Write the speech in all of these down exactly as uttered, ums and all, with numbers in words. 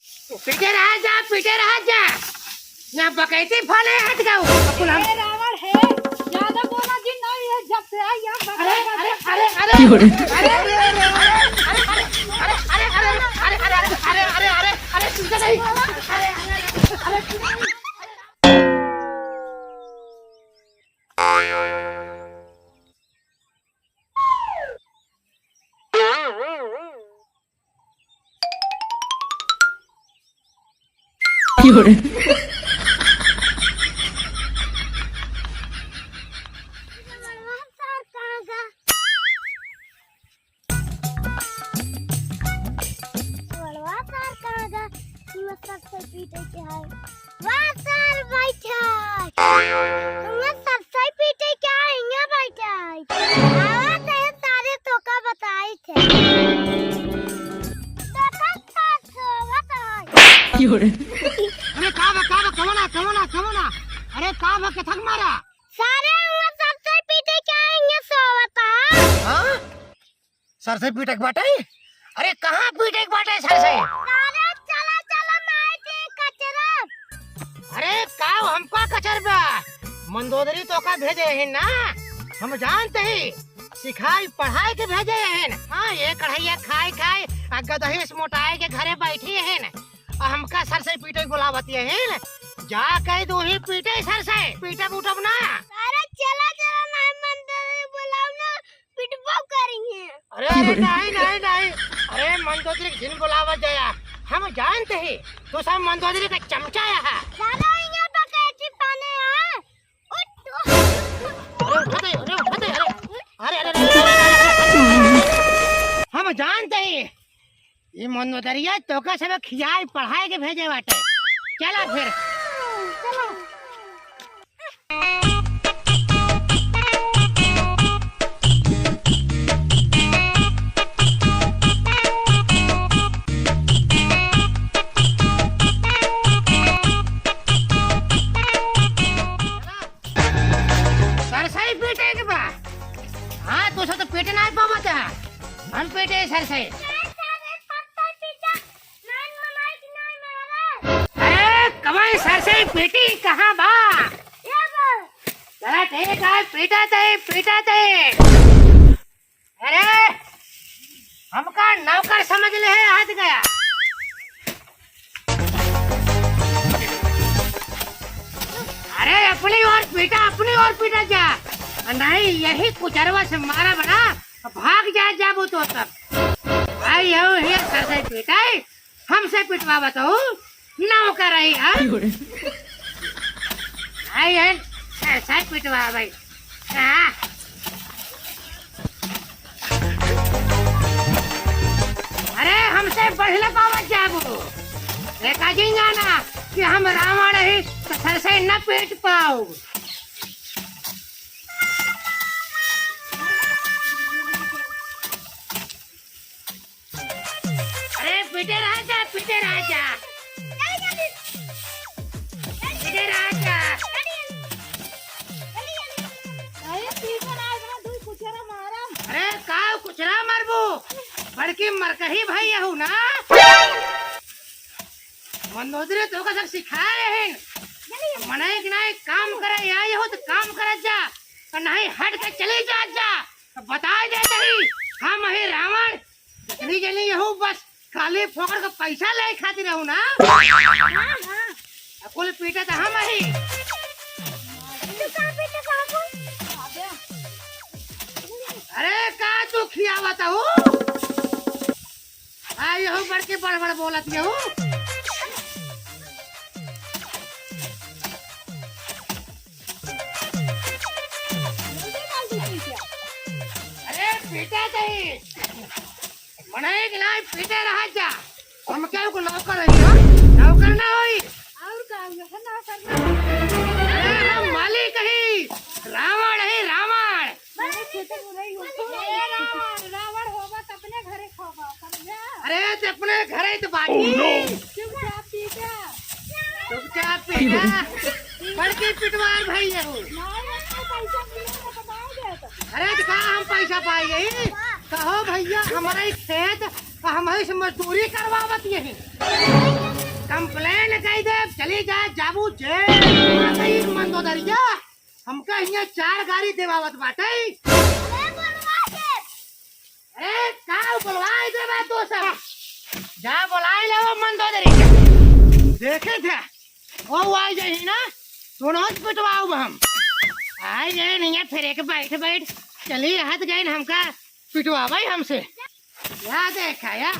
पीटे रहा जा, पीटे रहा जा। यहाँ बकैती फले हट गऊ। कुल हम ए रावण है, ज्यादा बोला जी नहीं है, जब से आई है अरे, अरे, अरे, अरे, क्यों रे? अरे, अरे, अरे, अरे, पीटे नहीं। अरे, अरे, अरे, अरे, पीटे नहीं। बड़वा सार कहाँ गा? हिम्मत सबसे पीटे के है। वाह सार बैठा। हिम्मत सबसे पीटे के है, हियाँ बैठा है। आवा ते सारे तोका बताई थे। तोका का सोवत है। अरे का बा, का बा, कमना, कमना, कमना? अरे का बा, कथक मारा? सारे हिम्मत सबसे पीटे के है, हियाँ सोवत है। हाँ? सर से पीटे के बाटे? अरे कहाँ पीटे के बाटे सर से? अरे चला चला नाई दे कचरा। अरे का हमका कचर बा? मंदोदरी तोका भेजे है ना, हम जानते ही सिखाई पढ़ाई के भेजे है। हाँ, ये कढ़ैया खाए खाए आ गदही से मोटाए के घरे बैठी है ना, आ हमका सर से पीटे के बुलावती है ना। जा कह दो ही पीटे सर से, पीटब उठब ना। अरे चला चला नाई मंदोदरी बुलाओ ना, पिटबो करिहे। अरे, अरे, नहीं, नहीं, नहीं। अरे, मंदोदरी के जिन बुलावत जाया। हम जानते ही, तू सब मंदोदरी का चमचा है। दादा, इहाँ बकैती पाने आ। उठ, उठ। अरे, उठा दे, अरे, उठा दे, अरे। अरे, अरे, अरे, अरे, अरे, अरे, अरे। हम जानते ही, ई मंदोदरिया तोका सब खियाए पढ़ाए के भेजे बाटे। चला फिर। चला। सरसई पीटे के बा। हाँ, तू सब तो पीटे ना पावत है। हम पीटे सरसई। अरे, कमाई सरसई पीटी कहाँ बा? चला ठीक है, पीटा ते, पीटा ते। अरे, हमका नौकर समझ ले है, आज गया। अरे, अपनी ओर पीटा, अपनी ओर पीटा जा। नहीं, यही कुचरवा से मारा बना, भाग जा, जाबू तो तब। आई हो, ये सर से पीटाई, हमसे पिटवा बताओ, नौकर आई, हाँ? आई है, सर से पिटवा भाई। हाँ। अरे, हमसे बढ़ले पावत जाबो। एका जिंगाना कि हम रावण ही तो सर से न पीट पाओ। अरे, पीटे रहा जा, पीटे रहा जा। पीटे रहा जा। अरे, पीछे ना, इतना दूर कुचरा मारा। अरे, का कुचरा मारबू? बड़की मरकही भाई यहू ना। मंदोदरी तोका सब सिखाए रहेन। मनई के नाई काम करे, या यहू तो काम करत जा। और नहीं हट के चली जात जा। तो बताए देत ही, हम ही रावण। इतनी जनी यहू बस खाली फोकट का पैसा ले खातिर रहू ना। हाँ, हाँ। आ कुल पीटे तो हम ही। तू का पीटे बाबू? अरे का तू खियावत हो? आ यहू बड़के बड़ बड़ बोलत यहू। अरे पीटे तही। मनई के नाई पीटे रहा जा। हम क्या को नौकर है, हाँ? नौकर ना होई। और का हुआ? है नौकर ना। अरे हम मालिक ही, रावण है, रावण। अरे खेते में रही हो। ए रावण, रावण होगा तो अपने घरे खोगा, समझा? अरे ते अपने घरे तो बाटी। चुपचाप पी जा। चुपचाप पी जा। बड़की पिटवार भाई है हो। नहीं, नहीं, पैसा मिलेगा तो बताओ दे तो। अरे तो का हम पैसा पाई गई? कहो भैया, हमारा एक खेत, हम ही से मजदूरी करवावत यही। Complain कइ देब, चली जा, जाबू जेल। माता ई मंदोदरिया, हमका हियाँ चार गारी देवावत बाटे। अरे बोलवा के। अरे का बोलवाइ देबा तू सब? जा बोलाइ ले वो मंदोदरी के। देखे थे, वो आइ जाई ना, सुनो पिटवाउब हम। आइ जाई नहीं फिर एक बैठ बैठ, चली रहत गइन हमका पिटवावइ हमसे। या देखा या।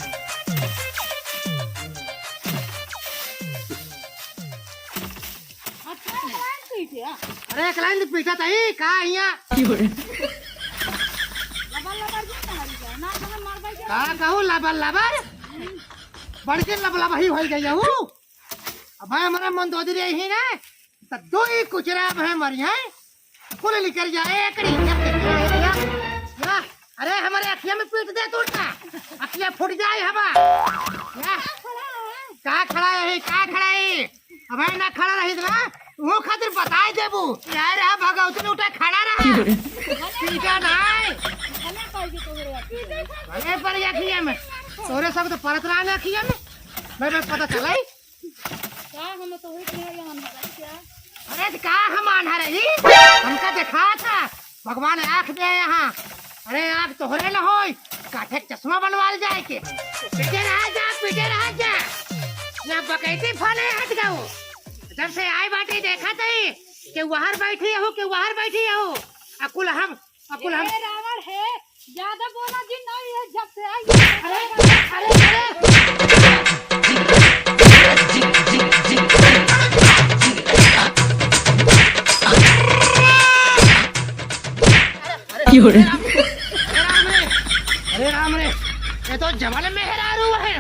अच्छा, लाइन पीटे, हाँ। अरे, एक लाइन पीटा तही, का हियाँ? लबर लबर जो कहा रही है, ना तो हम मर बैठे। का कहू, लबर लबर? बड़के लबलबही होइ गई हूँ। अब हमरे मंदोदरी ही ना, त दो ही कुचरा अब है मरिया, कुल निकल जाए, एकरी, या, या, या, या। अरे, हमरे अखिया में पीट दे तू ना, अखिया फूट जाए हमार। या। का खड़ा है, का खड़ा है? अबे ना खड़ा रही ना, वो खातिर बताइ देबू। यार, यहाँ भगवती ने उठा खड़ा रहा। पीटा ना है। भले पर अखिया में, तोरे सब तो परत रहा ना अखिया में। मैं बस पता चला ही। का हम तो हुई तुम्हारे यहाँ अंधारा क्या? अरे, त का हम आन्हा रही? हमका देखा था, भगवान आँख दे यहाँ। अरे, आँख तोहरे न होई, काठे चश्मा बनवाल जाए के। पीटे रहा जा, पीटे रहा जा। या बकैती फले हट गओ। जब से आए बाटे देखा तही, के वहर बैठी हो, के वहर बैठी हो। अकुल हम अकुल हम ए रावण है, ज्यादा बोला जी, नहीं है, जब से आई अरे, अरे, अरे। अरे, अरे, अरे राम रे, अरे राम रे, ये तो जबल मेहरारू है,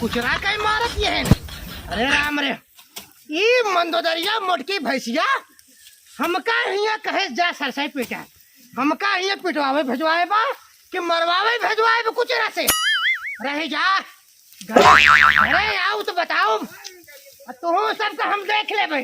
कुचरा कइ मारत ये है। अरे राम रे, ई मंदोदरिया मोटकी भैंसिया, हमका हियाँ कहे जा सरसई पीटा, हमका हियाँ पिटवावे भेजवावे बा कि मरवावे भेजवावे बा कुचरा से। रही जा, घरे, घरे आउ त बताउ, तुहू सबका हम देख लेबे।